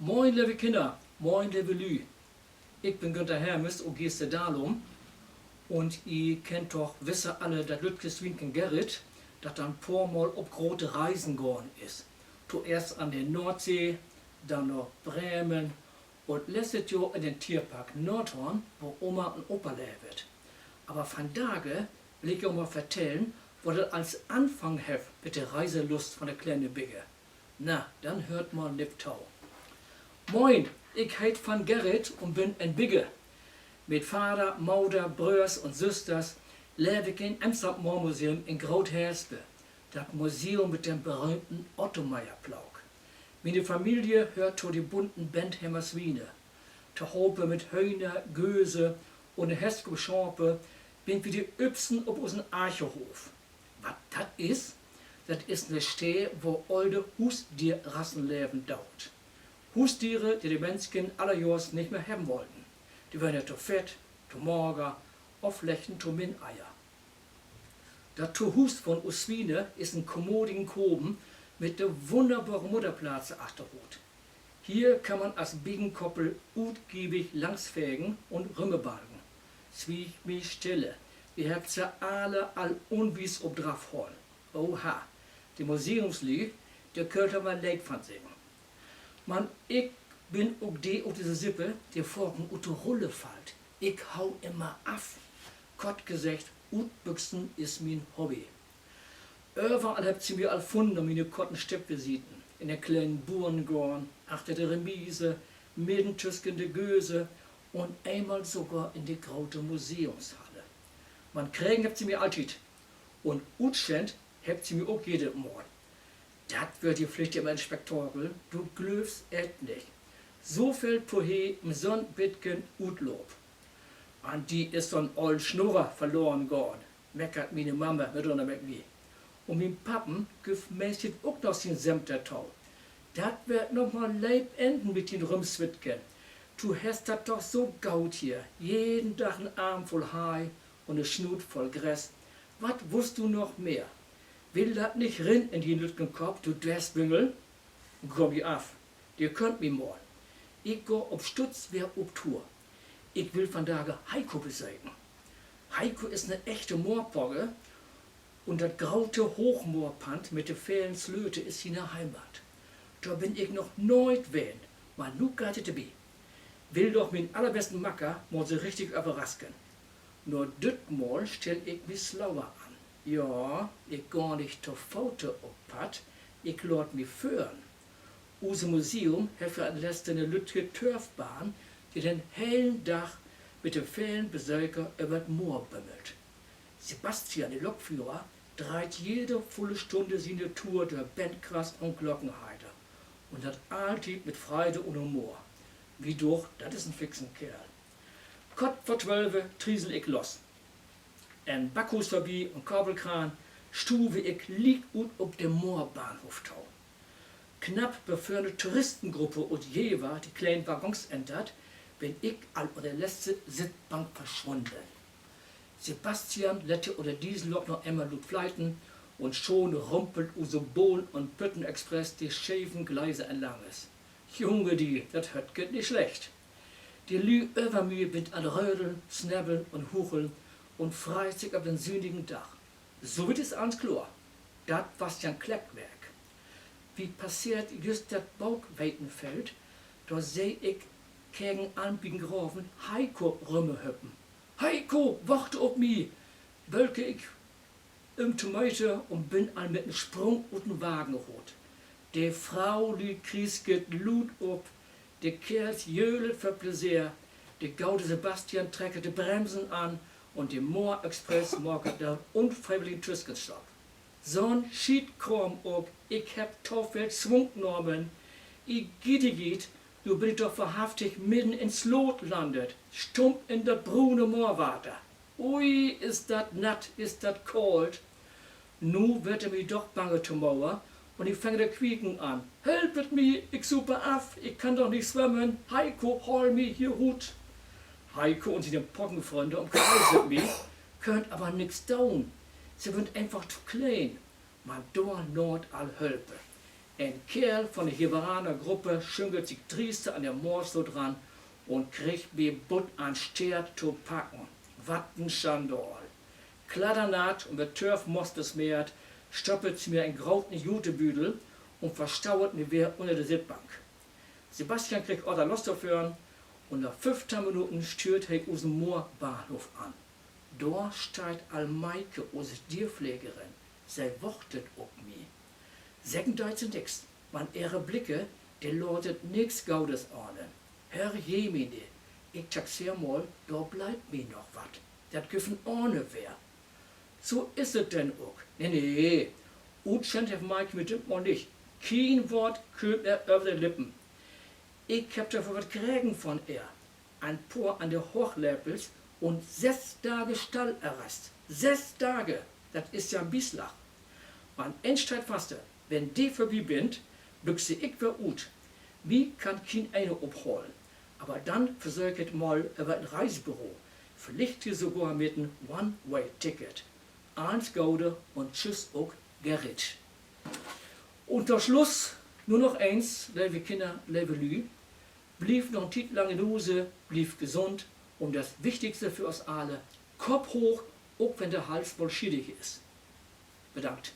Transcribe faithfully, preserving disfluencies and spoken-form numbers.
Moin, leve Kinner, moin, leve Lü. Ik bün Günter Hermes ut Geesterdalum, un ji kennt doch wisse alle dat lüttke Swienken Gerrit, dat en poor Mal op grote Reisen gahn is. Toeerst an de Noordsee, denn na Bremen un letztet Johr in den Tierpark Nordhorn, wo Oma un Opa leevt. Aver vandage will ik jo mal vertellen, wo dat allens anfangen hett mit de Reiselust von de kleine Bigge. Na, denn höört mal nipp to. Moin, ik heet Van Gerrit un bün en Bigge. Mit Vader, Moder, Bröörs un Süsters leev ik in Emsland Moormuseum in Groot Herspe, dat Museum mit den beröhmten Ottomeyer-Plauk. Miene Familie höört to de bunten Bentheimer Swiene. Tohope mit Höhner, Göse un de Heskup-Schape bünt wi de Öppsten op usen Archehoff. Wat dat is? Dat is 'ne Steed, wo all de Huusdierrassen leven doot. Huusdiere, de de Mensken allerjohrs nich mehr hebben wollten. De weren ja to fett, to mager of leggten to minn Eier. Dat Tohuus von us Swiene is en kommodigen Koven mit de wunnerbore Mudderplatze achterut. Hier kann man as Biggenkoppel utgiebig langsfegen un rümmebalgen. Swieg mi stille, wi hebbt se alle al unwies op Draff hollen. Oha, de Museumslüüd, de köönt dor mal Leed van singen. Man ik bün ok de ut disse Sippe, de faken ut de Rulle fallt. Ik hau immer af. Kort geseggt, utbüxen is mien Hobby. Överall hebbt se mi al funnen op miene korten Stippvisiten. In den kleinen Burengoorn, achter de Remise, midden tüsken de Göse un eenmal sogor in de grote Museumshalle. Man kregen hebbt se mi alltiet. Un utschennt hebbt se mi ok jedet Mal. Dat weer villicht immer en Spektakel, du glöövst et nich. So veel Pohee üm so'n bitken Utloop. An di is so'n ollen Schnurrer verloren gahn, meckert miene Mamme mitunner mit mi. Un mien Pappen gifft meestens ok noch sien Semp dorto. Dat warrt noch mal leep enden mit dien Rümswittken. Du hest dat doch so goot hier. Jeden Dag en Arm vull Hei un 'ne Snuut vull Gress. Wat wullt du noch mehr? Will dat nich rin in dien lüttken Kopp, du Dwersbüngel? Gah mi af, de köönt mi mal. Ik gah op Stutz weer op Tour. Ik will vandage Heiko besöken. Heiko is 'ne echte Moorpogge un dat grote Hoochmoorpand mit de velen Slöte is siene Heimat. Dor bün ik noch nooit ween, man nu geiht et dorbi. Will doch mien allerbesten Macker mal so richtig överrasken. Na, düt Mal stell ik mi slauer an. Ja, ik gah nich to Fote op Padd, ik laat mi föhren. Use Museum hett för dat Leste 'ne lüttke Törfbahn, de den helen Dag mit de velen Besöker över 't Moor bümmelt. Sebastian, de Lokführer, dreiht jede vulle Stunne siene Tour dör Bentgras un Glockenheide. Un dat alltiet mit Freide un Humor. Wi doch, dat is en fixen Keerl. Kort vör twölve triesel ik los. An Backhuus vörbi un Kabelkraan stuve ik liek ut op de Moorbahnhoff to. Knapp bevör 'ne Touristengruppe ut Jever de kleen Waggons entert, bün ik al op de leste Sittbank verswunnen. Sebastian lett de ole Diesellok noch eenmal luut fleiten un schon rumpelt use Bohlen- un Püttenexpress de scheven Gleise entlang. Junge di, dat höört gor nich slecht. De Lüüd över mi bünt an rödeln, snebbeln un hucheln un freit sik op den sünnigen Dag. So wiet is allens kloor. Dat was ja 'n Kleckwerk. Wi passeert jüst dat Bookwetenfeld, dor seh ik gegen Anbiegen Graven Heiko rümhüppen. Heiko, wacht op mi! Bölke ik üm to Möte un bün al mit en Sprung ut den Wagen rut. De Fraulüüd kriesket luut op, de Keerls jöhlt vör Pläseer, de gode Sebastian trecket de Bremsen an un de Moorexpress maakt en unfreewilligen Tüskenstopp. So'n Schietkraam ok, ik hebb to veel Swung nahmen. Igidigiet, nu bün ik doch wahrhaftig midden in Sloot landet, stump in dat brune Moorwater. Ui, is dat natt, is dat koolt. Nu weert mi doch bange to Moor un ik fang to quieken an. Helpet mi, ik suup af, ik kann doch nich swemmen. Heiko, haal mi hier rut. Heiko un siene Poggenfrünne ümkreiset mi, köönt aver nix doon. Se bünt eenfach to kleen. Man dor naht al Hölpe. En Keerl von de Heveraner Gruppe schüngelt sik drieste an de Moors so dran un kriggt mi butt an Steert to packen. Wat en Schandaal! Kladdernatt un mit Törfmoss besmeert, stöppelt se mi en groten Jutebüdel un verstauet mi weer ünner de Sittbank. Sebastian kriggt Order, los to föhren, un na föffteihn Minuten stüert he usen Moorbahnhoff an. Dor steiht al Meike, use Dierpflegerin. Se wachtet op mi. Seggen deit se nix, man ehre Blicke, de laatet nix Godes ahnen. Herrjemine, ik taxeer mal, dor bleibt mi noch wat. Dat gifft en Ahnen weer. So is et denn ok. Nee, nee, utschent hett Meike mi düt Mal nich. Kien Woort kümmt ehr över de Lippen. Ik hebb dorför wat kregen von ehr. En poor an de Hoorlepels un sess Dage Stallarrest. Sess Dage! Dat is ja en Bieslag. Man eens steiht faste: Wenn de vörbi bünt, büx ik weer ut. Mi kann kien een ophalen. Aver denn versöök ik et mal över en Reisebüro. Villicht ja sogor mit en One-Way-Ticket. Allens Gode un tschüss ok, Gerrit. Un to Sluss nur noch eens, leve Kinner, leve Lüüd: Blievt noch en Tiet lang in Huse, blievt gesund un dat Wichtigste för us alle: Kopp hooch, ok wenn de Hals woll schietig is. Bedankt.